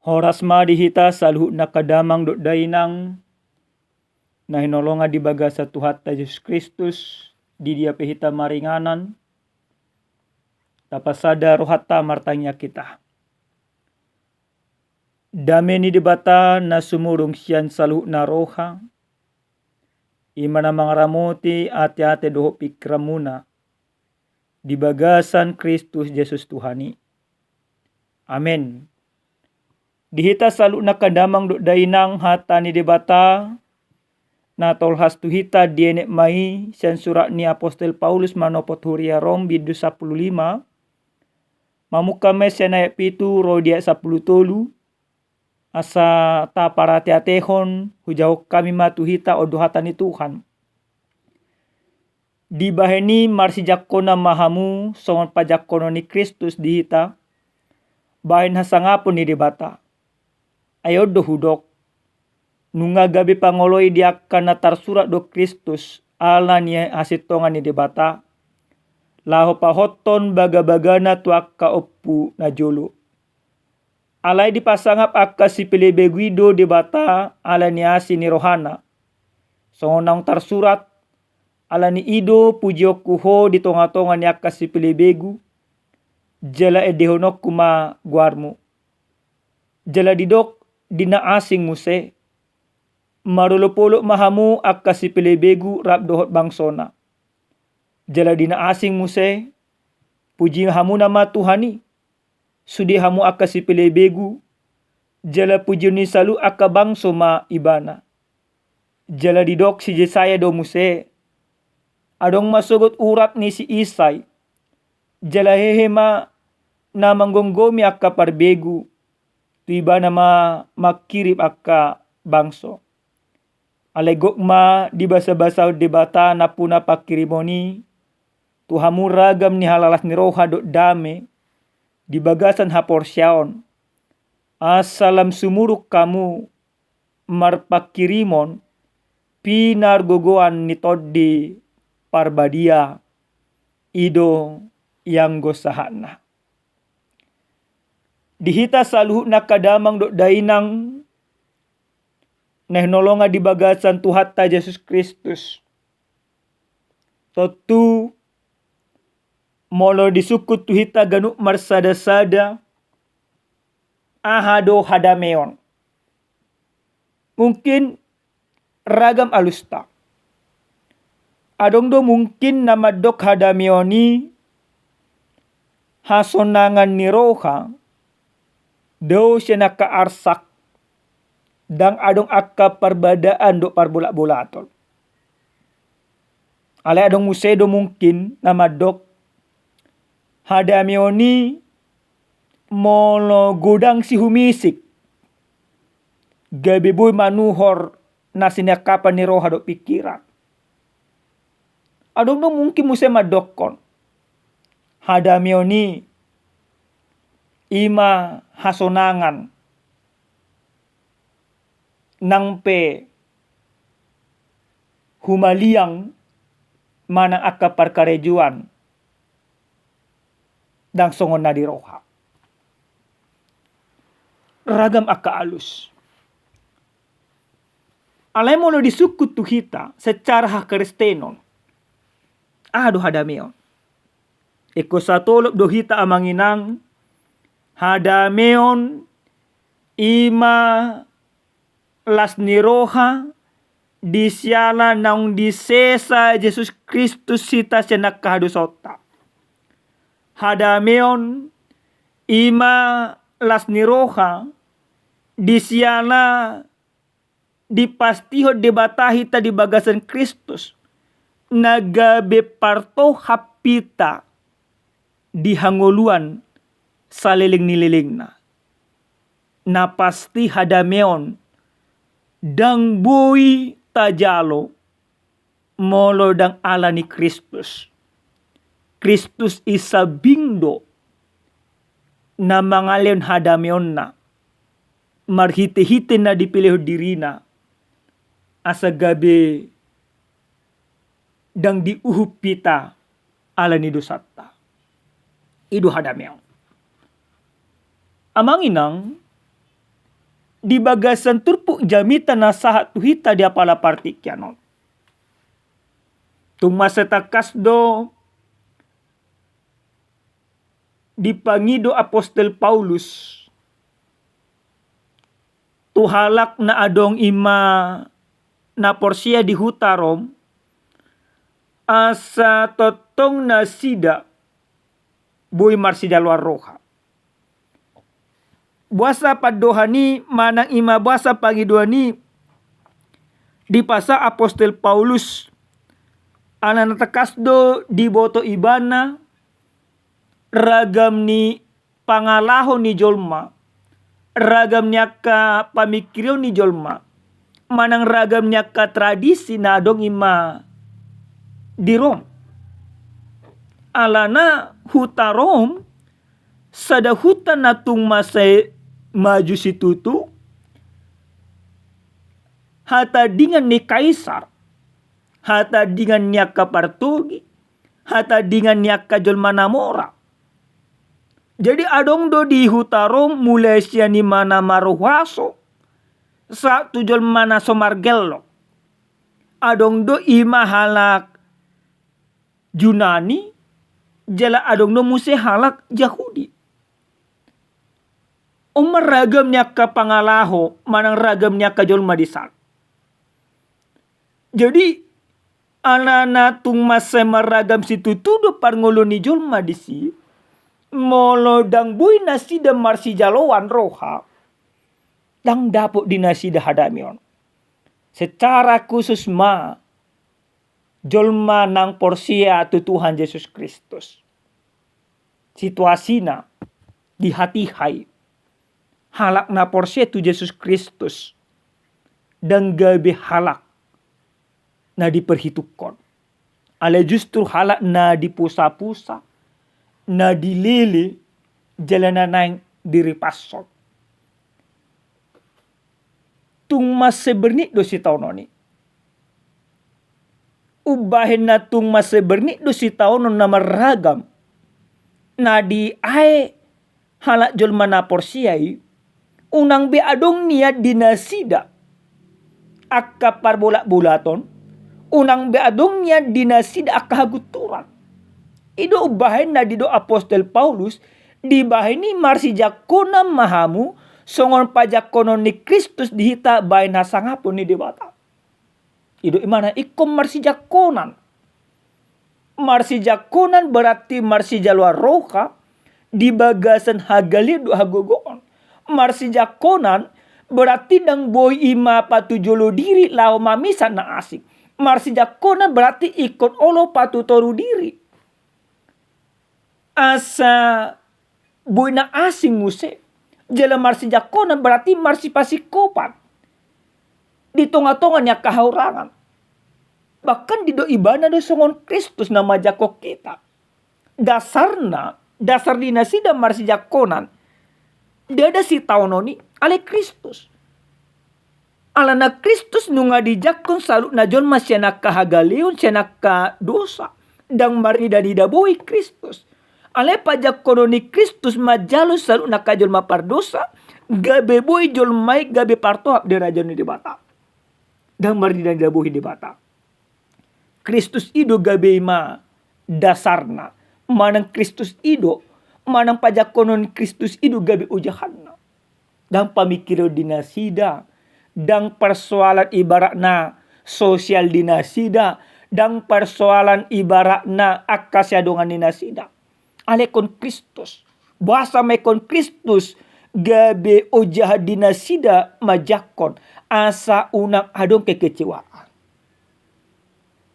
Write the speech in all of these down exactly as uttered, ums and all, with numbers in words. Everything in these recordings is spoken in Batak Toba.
Horas ma di hita saluhut na angka damang dohot dainang na hinaholongan di bagasan Tuhanta Jesus Kristus, di dia pe hita maringanan, tapasada rohanta martangiang hita. Dame ni Debata na sumurung sian saluhut na roha, i ma na mangaramoti ateate dohot pingkiranmuna di bagasan Kristus Jesus Tuhan i. Amen. Di hita saluhut na angka damang dohot dainang, hata ni Debata na tolhas tu hita dienet ma i sian surat ni apostel Paulus manopot huria Rom bindu sampulu lima, mamungka ma i sian ayat pitu ro di ayat sampulu tolu, asa taparateatehon, hujahahon hami ma tu hita on do hata ni Tuhan. Dibahen i marsijangkon ma hamu songon pajangkonon ni Kristus di hita, bahen hasangapon ni Debata. Ai on do hudok, nunga gabe pangoloi di angka na tarsurat do Kristus ala ni hasintongan ni Debata, laho pahothon bagabagana tu angka ompu na jolo. Alai dipasangap angka sipelebegu i do Debata ala ni asi ni rohana. Songon naung tarsurat, ala ni i do pujionku ho di tongatonga ni angka sipelebegu, jala endehononku ma goarmu. Jala didok di na asing muse, marolopolop ma hamu angka sipelebegu rap dohot bangsona. Jala di na asing muse, puji hamuna ma Tuhan i. Sude hamu angka sipelebegu, jala pujion ni saluhut angka bangso ma ibana. Jala didok si Jesaya do muse, adong ma sogot urat ni si Isai, jala hehe ma na manggomgomi angka parbegu, tu ibana ma mangkirim angka bangso. Alai gok ma dibasabasahon Debata nampuna pangkirimon i tu hamu ragam ni halalas ni roha dohot dame di bagasan haporseaon, asa lam sumurung hamu marpangkirimon pinargogoan ni Tondi Parbadia, i do ianggo sahatna. Di hita saluhut na angka damang dohot dainang na hinaholongan di bagasan Tuhanta Jesus Kristus. Tontu molo disungkun tu hita ganup marsadasada, aha do hadameon? Mungkin ragam alusta. Adong do mungkin na mandok hadameon i hasonangan ni roha, dao sian angka arsak, ndang adong angka parbadaan dohot parbolatbolaton. Alai adong muse do mungkin na mandok hadameon i molo godang sihumisik, gabe boi manuhor na sinangkapan ni roha dohot pingkiran. Adong do mungkin muse mandokkon hadameon i, i ma hasonangan nang pe humaliang manang angka parkarejoan ndang songon na di roha. Ragam angka alus. Alai molo disungkun tu hita secara hakristenon, aha do hadameon? Ingkon satolop do hita amang inang, hadameon i ma las ni roha di siala naung disesa Jesus Kristus hita sian angka hadosaonta. Hadameon i ma las ni roha di siala dipastihon Debata hita di bagasan Kristus, na gabe partohap hita di hangoluan saleleng ni lelengna. Na pasti hadameon ndang boi tajalo molo ndang ala ni Kristus. Kristus i sambing do na mangalehon hadameonna marhitehite na dipilehon dirina, asa gabe ndang diuhup hita ala ni dosanta. I do hadameon. Amang inang, di bagasan turpuk jamita na sahat tu hita di apala partingkian on. Tung mansai tangkas do dipangido apostel Paulus tu halak na adong i ma na porsea di huta Rom, asa tongtong nasida boi marsijaloan roha. Boasa pandohan i manang i ma boasa pangidoan i dipasahat apostel Paulus? Ala na tangkas do diboto ibana ragam ni pangalaho ni jolma, ragam ni angka pamingkirion ni jolma, manang ragam ni angka tradisi na adong i ma di Rom. Alana huta Rom sada huta na tung mansai maju situtu, hatandingan ni kaisar, hatandingan ni angka partogi, hatandingan ni angka jolma na mora. Jadi adong do di huta Rom mulai sian i ma na marhuaso sahat tu jolma na so margellok. Adong do i ma halak Junani, jala adong do muse halak Jahudi. On ma ragam ni angka pangalaho manang ragam ni angka jolma di san. Jadi alana tung mansai marragam situtu do parngoluon ni jolma disi, molo ndang boi nasida marsijaloan roha, ndang dapot di nasida hadameon. Secara khusus ma jolma nang porsea tu Tuhan Jesus Kristus. Situasina di hatiha i, halak na porsea tu Jesus Kristus ndang gabe halak na diperhitungkon. Alai justru halak na dipusapusa, na dilele, jala na naeng diripashon. Tung mansai bernit do sitaonon i. Umbahen na tung mansai bernit do sitaonon na marragam na diae halak jolma na porsea i, unang be adong nian di nasida angka parbolatbolaton, unang be adong nian di nasida angka hagunturan. I do umbahen na didok apostel Paulus, dibahen i marsijangkonan ma hamu songon pajangkonon ni Kristus di hita bahen hasangapon ni Debata. I do ibana ingkon marsijangkonan. Marsijangkonan berarti marsijaloan roha di bagasan hagaleon dohot hagogoon. Marsijangkonan berarti ndang boi i ma patujolo diri laho mamisah na asing. Marsijangkonan berarti ingkon olo patutoru diri. Asa boi na asing muse. Jala marsijangkonan berarti marsipasingkopan di tongatonga ni angka hahurangan. Bahkan didok ibana do songon Kristus na manjangkon hita. Dasarna, dasar ni nasida marsijangkonan ndada sitaonon i, alai Kristus. Alana Kristus nunga dijangkon saluhutna jolma sian angka hagaleon, sian angka dosa. Ndang marnidanida boi Kristus. Alai pajangkonon ni Kristus manjalo saluhutna angka jolma pardosa, gabe boi jolma i gabe partohap di harajaon ni Debata. Ndang marnidanida boi Debata. Kristus i do gabe i ma dasarna. Manang Kristus i do, manang pajangkonon Kristus i do gabe ojahanna. Ndang pamingkirion di nasida, ndang persoalan ibaratna sosial di nasida, ndang persoalan ibaratna angka siadongan ni nasida. Alai ingkon Kristus. Boasa ma ingkon Kristus gabe ojahan di nasida manjangkon asa unang adong kekecewaan.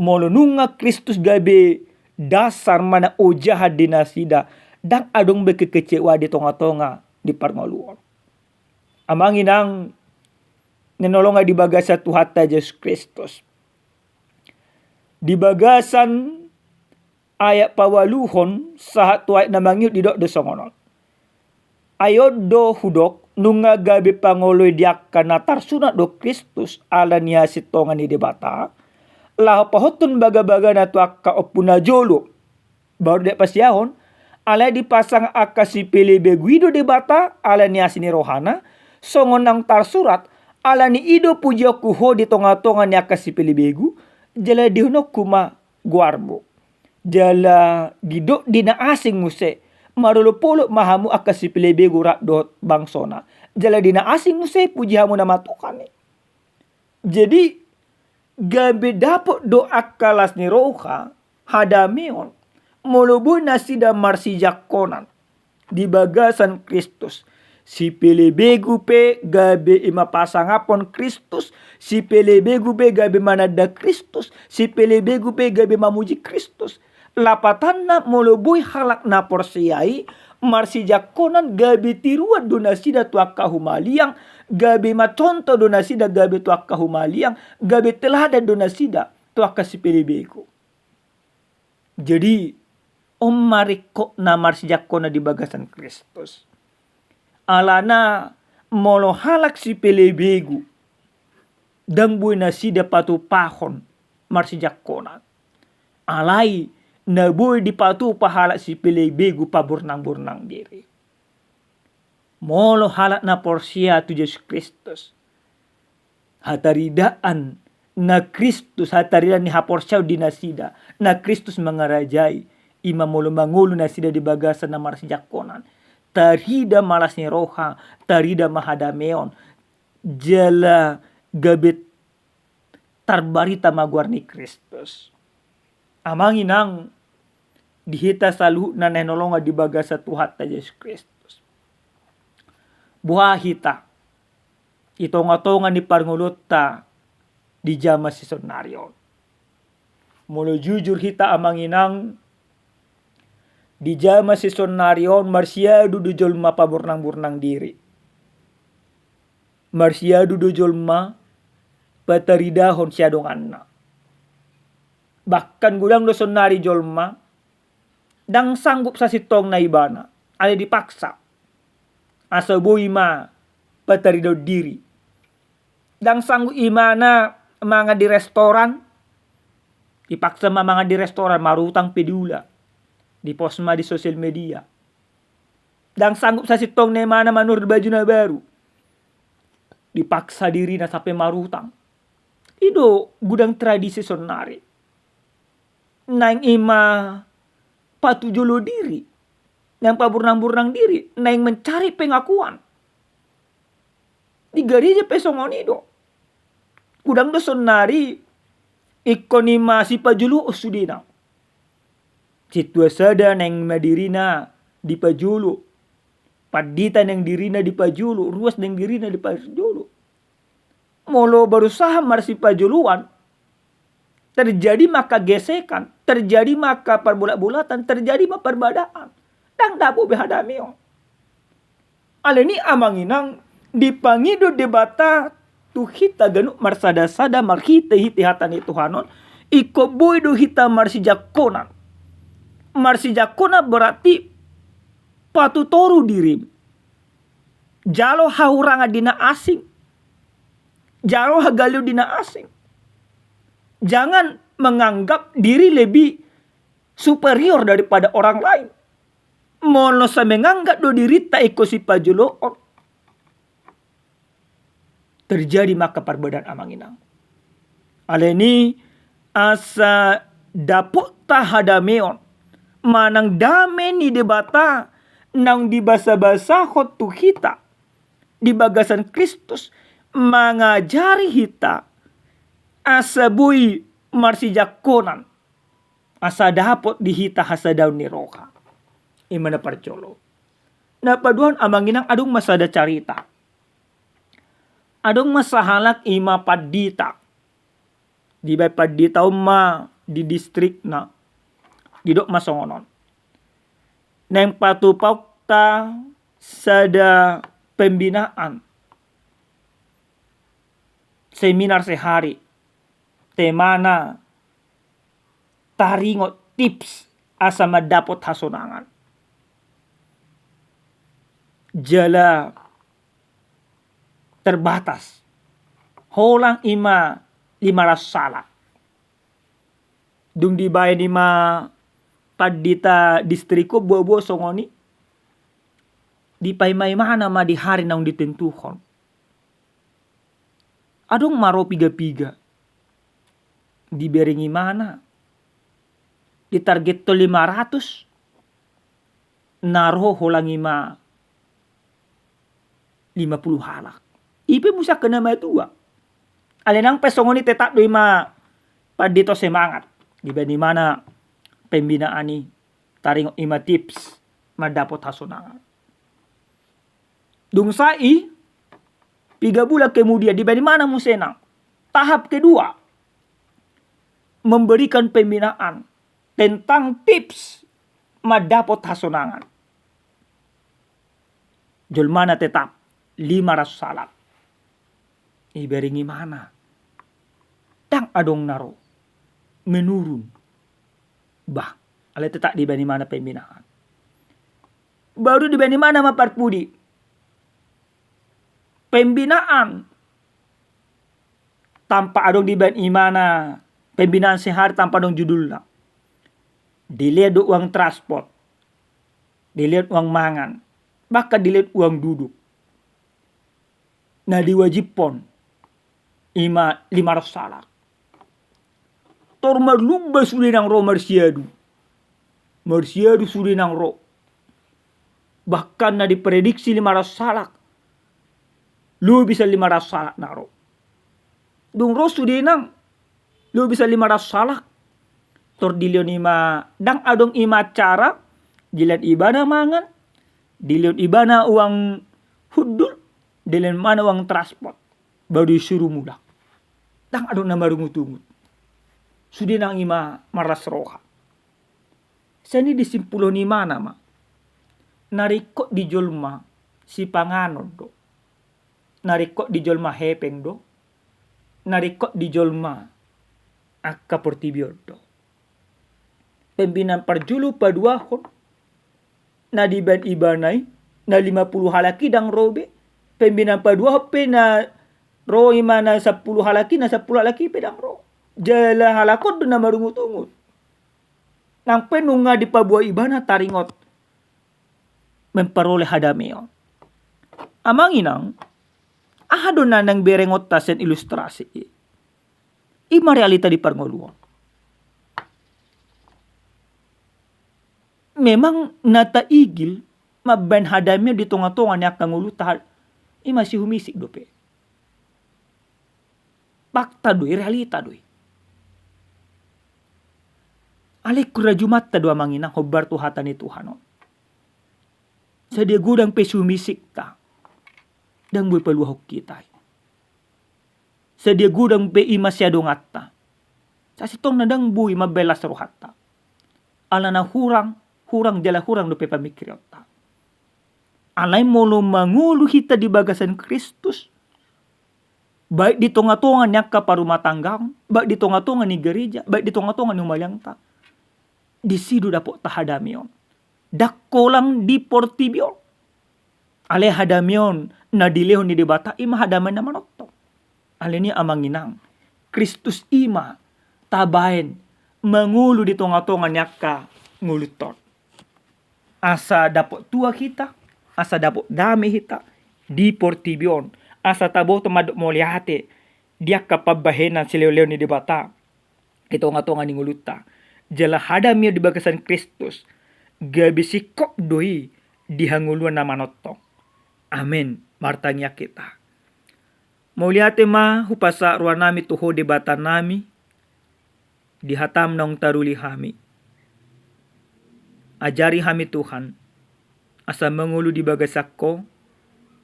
Molo nunga Kristus gabe dasar manang ojahan di nasida, ndang adong be kekecewaan di tongatonga ni parngoluon. Amang inang na hinaholongan di bagasan Tuhanta Jesus Kristus. Di bagasan ayat paualuhon sahat tu ayat na mangihut didok do songon on. Ai on do hudok, nunga gabe pangoloi di angka na tarsunat do Kristus ala ni hasintongan ni Debata, laho pahothon bagabagana tu angka ompu na jolo. Baru di ayat pasiahon, alai dipasang angka sipelebegu i do Debata ala ni asi ni rohana, Songon naung tarsurat, alani i do pujionku ho di tonga-tonga ni angka sipelebegu, jala dihononku ma goarmu. Jala didok di na asing muse, marolop-olop ma hamu angka sipelebegu rap dohot bangsona. Jala di na asing muse puji hamu nama Tuhan i. Jadi, gabe dapot do angka las ni roha, hadameon, molo boi nasida marsijangkonan di bagasan Kristus. Sipelebegu pe gabe i ma pasangaphon Kristus, sipelebegu pe gabe mananda Kristus, sipelebegu pe gabe mamuji Kristus. Lapatanna, molo boi halak na porsea i marsijangkonan, gabe tiruan do nasida tu angka humaliang, gabe ma contoh do nasida gabe tu angka humaliang, gabe teladan do nasida tu angka sipelebegu. Jadi, on ma ringkot na marsijangkonan di bagasan Kristus. Alana molo halak sipelebegu, ndang boi nasida patupahon marsijangkonan. Alai na boi dipatupa halak sipelebegu paburnang-burnang diri. Molo halak na porsea tu Jesus Kristus, hataridaan na Kristus, hataridaan ni haporseaon di nasida, na Kristus mangarajai, i ma molo mangolu nasida di bagasan na marsijangkonan. Tarida ma las ni roha, tarida ma hadameon, jala gabe tarbarita ma goar ni Kristus. Amang inang, di hita saluhutna na hinaholongan di bagasan Tuhanta Jesus Kristus. Boha hita di tonga-tonga ni parngoluonta di jaman sisonari on? Molo jujur hita amang inang, di jaman sisonari on marsiadu do jolma paburnang-burnang diri. Marsiadu do jolma pataridahon siadonganna. Bahkan godang do sonnari jolma ndang sanggup sasintongna ibana, alai dipaksa asa boi ma pataridahon diri. Ndang sanggup ibana mangan di restoran, dipaksa ma mangan di restoran, marutang pe diula, dipost ma di sosial media. Ndang sanggup sasintongna ibana manuhor baju na baru, dipaksa dirina sampe marutang. I do godang tradisi sonnari. Naeng i ma patujolo diri, naeng paburnang-burnang diri, naeng mencari pengakuan. Di gareja pe songon i do. Godang do sonnari ingkon i ma sipajoloon sudena. Sintua sada naeng ma dirina dipajolo, pandita naeng dirina dipajolo, ruas naeng dirina dipajolo. Molo berusaha marsipajoloan, terjadi ma angka gesekan, terjadi ma angka parbolat-bolatan, terjadi ma parbadaan. Ndang dapot be hadameon. Alani i amang inang, dipangido Debata tu hita ganup marsada-sada marhite-hite hata ni Tuhan on, ingkon boi do hita marsijangkonan. Marsijangkonan berarti patutoru dirim. Jalo hahurangan di na asing. Jalo hagaleon di na asing. Jangan menganggap diri lebih superior daripada orang lain. Molo sai menganggap do dirinta ingkon sipajoloon, terjadi ma angka parbadaan amang inang. Alani i asa dapotta hadameon manang dame ni Debata naung dibasa-basahon tu hita di bagasan Kristus mangajari hita asa boi marsijangkonan, asa dapot di hita hasadaon ni roha. I ma na parjolo. Na paduahon amang inang, adong ma sada carita. Adong ma sahalak i ma pandita. Dibaen pandita on ma di distrikna. Didok ma songon on: Naeng patupahonta sada pembinaan, seminar sehari, temana taringot tips asa mandapot hasonangan. Jala terbatas. Holan i ma lima ratus halak. Dung dibaen i ma pandita distrik on boa-boa songon i, dipaima-imana ma di hari naung ditentuhon. Adong ma ro piga-piga. Dibereng imana, ditargethon lima ratus, na ro holan i ma lima puluh halak. I pe muse angka na matua. Alai nang pe songon i tetap do i ma pandita semangat. Dibaen imana pembinaan i, taringot i ma tips mandapot hasonangan. Dung sae i, piga bulan kemudian, dibaen imana muse nang tahap kedua, memberikan pembinaan tentang tips mandapot hasonangan. Jolmana tetap lima ratus halak. Dibereng imana. Ndang adong na ro. Menurun. Bah, alai tetap dibaen imana pembinaan. Baru dibaen imana ma parpudi. Pembinaan. Tanpa adong dibaen imana pembinaan sehari tanpa adong judulna. Dilehon do uang transport. Dilehon uang mangan. Bahkan dilehon uang duduk. Na diwajibhon i ma lima ratus halak. Tor marlumba sude nang ro marsiadu. Marsiadu sude nang ro. Bahkan na diprediksi lima ratus halak. Lobi sian lima ratus halak na ro. Dung ro sude nang lobi sian lima ratus halak. Tor dilehon i ma, ndang adong i ma acara, dilehon ibana mangan, dilehon ibana uang hundul, dilehon ibana uang transport. Baru disuru mulak. Ndang adong na marungut-ungut. Sude nang i ma marlas roha. Sian i disimpulhon imana ma. Na ringkot di jolma sipanganon do. Na ringkot di jolma hepeng do. Na ringkot di jolma angka portibi on do. Pembinaan parjolo paduahon na dibaen ibana i, na lima puluh halak i ndang ro be. Pembinaan paduahon pe na ro i ma na sampulu halak i, na sampulu halak i pe ndang ro. Jala halak on do na marungut-ungut. Nang pe nunga dipaboa ibana taringot memperoleh hadameon. Amang inang, aha do na naeng berengonta sian ilustrasi i? I ma realita di parngoluon. Memang na taigil mambaen hadameon di tonga-tonga ni angka ngolunta, i ma sihumisik dope. Fakta do i, realita do i. Alai ingkon rajumanta do amang inang hombar tu hata ni Tuhan on. Sadia godang pe sihumisikta, ndang boi paluahon hita i. Sadia godang pe i ma siadonganta, sasintongna ndang boi mambaen las rohanta. Alana hurang, hurang jala hurang dope pamingkirionta. Alai molo mangolu hita di bagasan Kristus, baik di tonga-tonga ni angka parumatanggaon, baik di tonga-tonga ni gereja, baik di tonga-tonga ni humaliangta, disi do dapotta hadameon. Ndang holan di portibi on. Alai hadameon na dilehon ni Debata i ma hadameon na manongtong. Alani amang inang, Kristus i ma tabaen mangolu di tonga-tonga ni angka ngolunta on. Asa dapot tua hita, asa dapot dame hita di portibi on, asa taboto mandok mauliate di angka pambahenan silehon-lehon ni Debata di tonga-tonga ni ngolunta. Jala hadameon di bagasan Kristus gabe singkop do i di hangoluan na manongtong. Amen. Martangiang hita. Mauliate ma hupasahat rohanami tu Ho Debatanami, di hataM naung taruli hami. Ajari hami Tuhan, asa mangolu di bagasan Ho,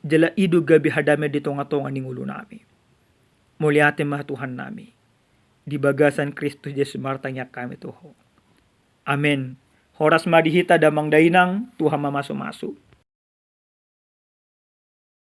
jala i do gabe hadameon di tonga-tonga ni ngolunami. Mauliate ma Tuhannami. Di bagasan Kristus Jesus martangiang hami tu Ho. Amen. Horas ma di hita damang dainang, Tuhan mamasu-masu.